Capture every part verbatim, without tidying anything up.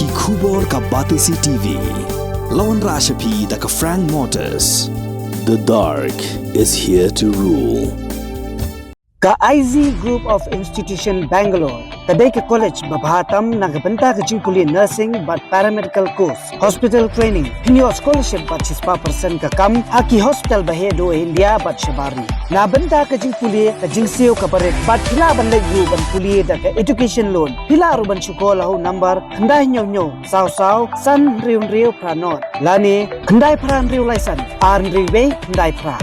Ki khubor ka Batesi T V. La wanrah sha phi da ka Frank Motors. The dark is here to rule. Ka I Z Group of Institution Bangalore ka dei ka college ba bha tam na ka bynta ka jingpule nursing bad paramedical course, hospital training, pynïoh scholarship bad shispah percent ka kam ha ki hospital ba heh duh India bad shabar ri. Na bynta ka jingpule ka jingsiew kaba rit bad phi lah ban leit ruh ban pule da ka education loan. Phi lah ruh ban shu call ha u number khyndai hynñiew hynñiew saw saw san hynriew hynriew phra nod lane khyndai phra hynriew lai san ar hynriew wei khyndai phra.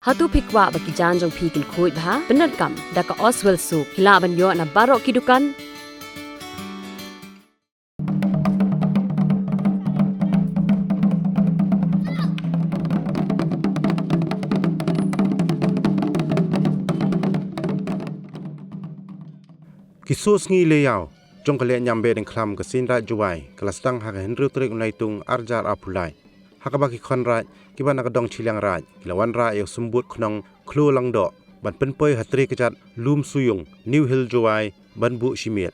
Hato phi kwah ba ki jaiñ jong phi kin khuid bha? Pyndonkam da ka Oswell Soap. Phi lah ban ïoh na baroh ki dukan. Ki soo sngi lehñiaw jong ka lehñiam Behdeiñkhlam ka Seiñ Raij Jowai ka la sdang ha ka hynriew tarik u Naitung arhajar arphew lai, ha kaba ki khon raij kiba na ka dong Chilliangraij ki la wanrah ïa u symbud khnong Khloo Langdoh ban pynpoi ha Tre Kjat, Lumsuyung, New Hill, Jowai ban buh shimet.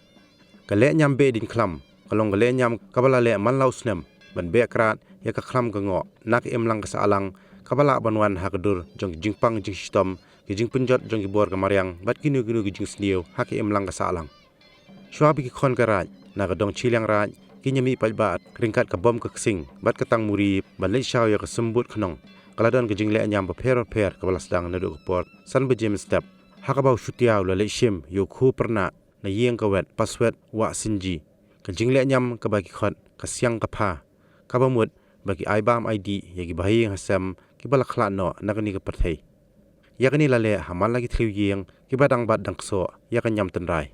Ka lehñiam Behdeiñkhlam ka long ka lehñiam kaba la leh man la u snem ban beh krad ïa ka khlam ka ngoh na ka imlang ka sahlang kaba lah ban wan ha ka dur jong ki jingpang jingshitom, ki jingpynjot jong ki bor ka mariang bad kino kino ki jingsniew ha ka imlang ka sahlang. Shuwa ba ki khon ka raij na ka dong Chilliangraij kin ïa mih paidbah ryngkat ka bom ka ksing bad ka tangmuri ban leit shaw ïa ka symbud khnong, ka la don ka jinglehñiam bapher bapher kaba la sdang naduh ka por san baje mynstep, ha kaba u Shutia u la leit shim ïa u khuw pyrnah na ïing ka wet Paswet Wah Synji. Ka jinglehñiam kaba ki khot ka Siang ka Pha kaba mut ba ki ai bam ai dih ïa ki bahaïing hasem kiba la khlad noh na kane ka pyrthei. Ïa kane la leh ha man la ki thliew ïing kiba dang bat dang ksoh ïa ka ñiam tynrai.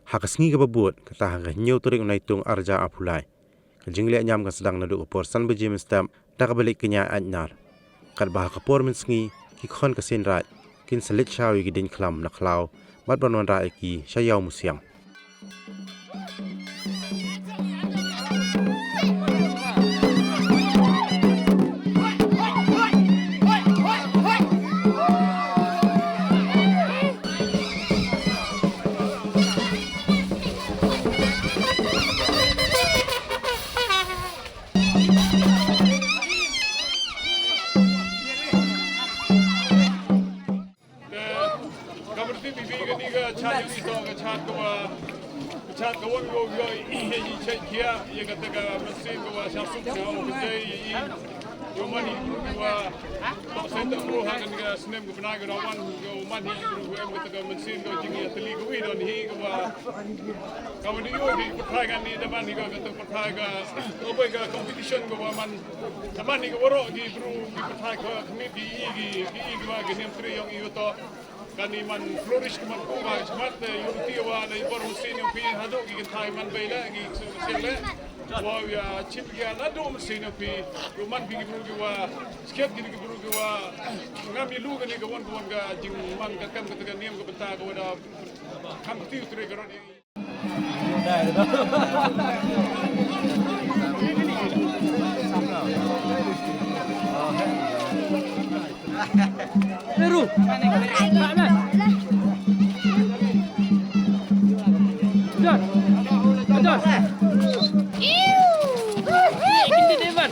Ha ka sngi kaba bud, kata ha ka hynñiew tarik u Naitung arhajar arphew lai, ka jinglehñiam kan sdang naduh ka por san baje mynstep da kaba leit kñia aiñnar. Katba ha ka por mynsngi ki khon ka Seiñ Raij kin sa leit shaw ïa ki deiñkhlam na khlaw bad ban wanrah ïa ki sha Ïawmusiang. Te, ka mut tip ïa kane ka chad jong ngi, to ka chad kaba, ka chad ka wan ko ïa i, i check ïa, ïa kata ka mynsiem kaba sha suk sha u kjai i. Ïa u man hi kaba, to senta mo ha kane ka snem ka bnai ka wan, ïa u man hi kaba em kata ka mynsiem ka jingïatylli ka wi don hi kaba. Ka wan ïa u ki pathai kane da man hi ka kata pathai ka, ka bai ka competition kaba man. Ka man hi ka waroh ki bru ki pathai ka khmih ki i ki, ki i kiba ki niam tri ïong i u to. Kane man flourish ka man ko ba smat te ïa u ti wa na i bor mynsiem ïong phi haduh ki kynthai man bei le ki ksiew ksiew le. Wa ïa chim ïa naduh mynsiem ïong phi. Ïa u man phi ki bru kiwa skhiat ki ki bru kiwa ngam ïa lu kane ka wan ka wan ka jingman ka kam kata ka niam ka bynta ka wa da kham kti u tre ka rot ïa. Ru. Jon. Jon. Ini dia, man.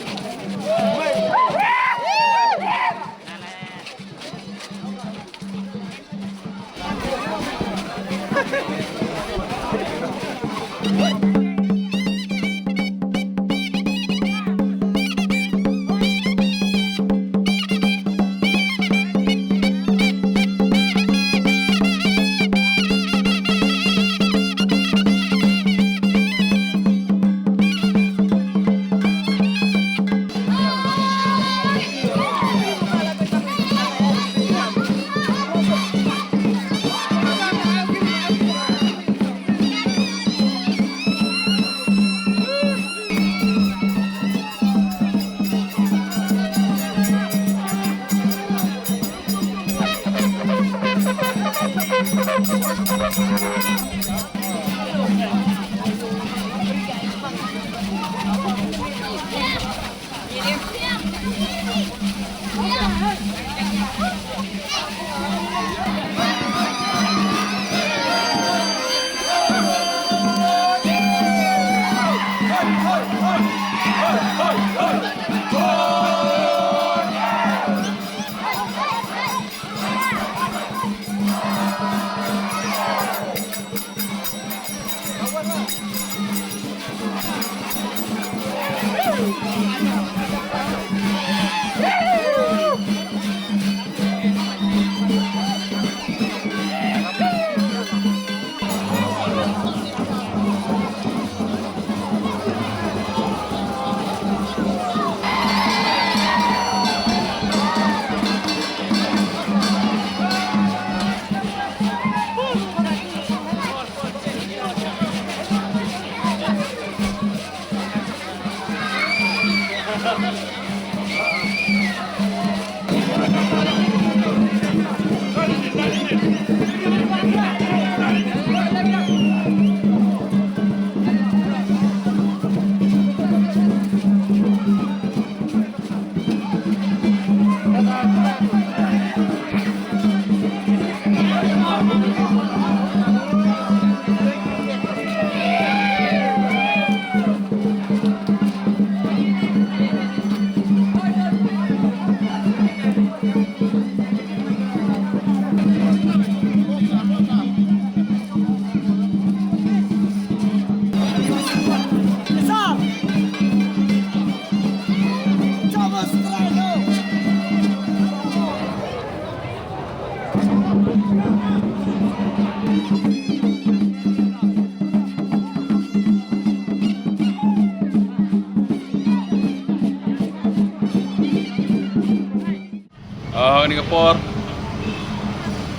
Kane ka por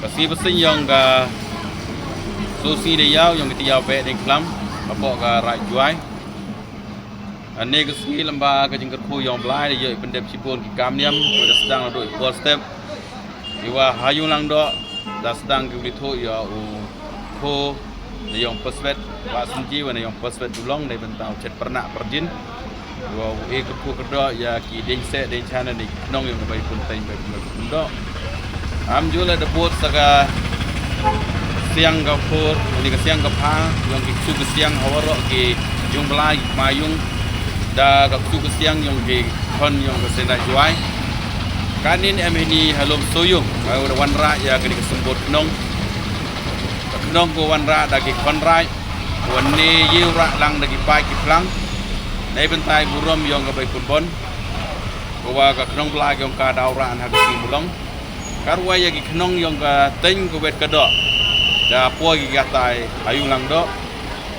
ka sngi ba seng yong ka, so sngi da yaw yong ka tei yaw beh ding klam hapoh ka Raid Jwai. Ane ka sngi lamba ka jingkyrkhu yong Blai da yoh pyndep shibun ki kam niam, da sdang da doh i por step. Iwa ha yung lang doh da sdang ki wli thoh ya u kho da yong Paswet wa Snji wa na yong Paswet Dulong da bynta u chet pernak perjin. Wa u e kyrkhu kyrdoh ya ki ding se ding chana ni ki khnong yong ka bai pun teng bai pun doh. Am ju la da bot sa ka siang ka por, ni ka siang ka pha, yong ki ksu ka siang ha waroh ki jong Blai, mayung da ka ksu ka siang yong ki khon yong ka Seng Raid Jwai. Kanin em ini halom soyung, ai da wanrah ya kani ka sembot khnong. Ka khnong ko wanrah da ki khon raid, wan ne ye rah lang da ki pai ki plang. Nei bentai burom yong ka bai pun bon. Ko wa ka khnong Blai yong ka da rah ha ka sngi Mulong. Ka rwai ya ki khnong yong ka teng ka wet ka doh. Da poi ki gatai ha yung lang doh.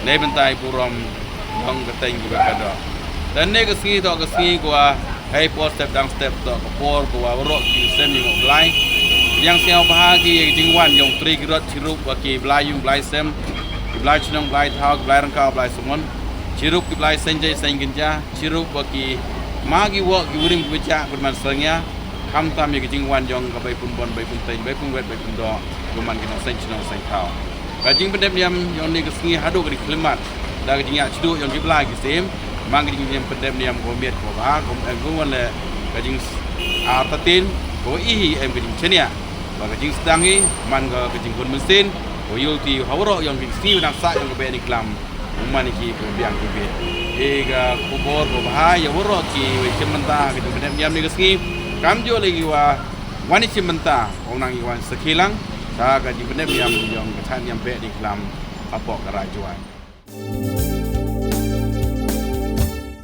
Nei bentai burom yong ka teng ka wet ka doh. Dan ne ka sngi doh ka sngi ko wa hei por step dang step doh ka por ko wa waroh ki sem yong Blai. Yang siaw bha ki ya ki jingwan yong tri ki rot chirup wa ki Blai yung Blai sem. Ki Blai chnong Blai thaw, ki Blai rangkaw Blai sumon. Chirup ki Blai seng jai seng ginja. Chirup wa ki ma ki wok ki urim ki wechak ki man sengya. Kham tam ya ki jingwan yong ka bai pun bon, bai pun teng, bai pun wet, bai pun doh. Ko man ki nong seng chnong seng thaw. Ka jingpyndep niam yong ni ka sngi haduh ka di khlimat. Da ka jingyak chiduh yong ki Blai ki sem. Mang ka jingpyndep niam ko miet ko ba, ko em ko wan le ka jing artatin, ko ihi em ka jingchenia. Ba ka jingsdang i, man ka ka jingkun mensin, ko yulti ha waroh yong ki sngi wan sa yong ka bai ni klam. Umman ki ko biang ki bit. E ka kubor ko bha ya waroh ki wei chem mynta ka jingpyndep niam ni ka sngi. Kam jo lagi wa wan i chem mynta, ong nang i wan sakhilang, sa ka jingpyndep niam yong ka chan niam beh ni klam, hapoh ka Raid Jwai.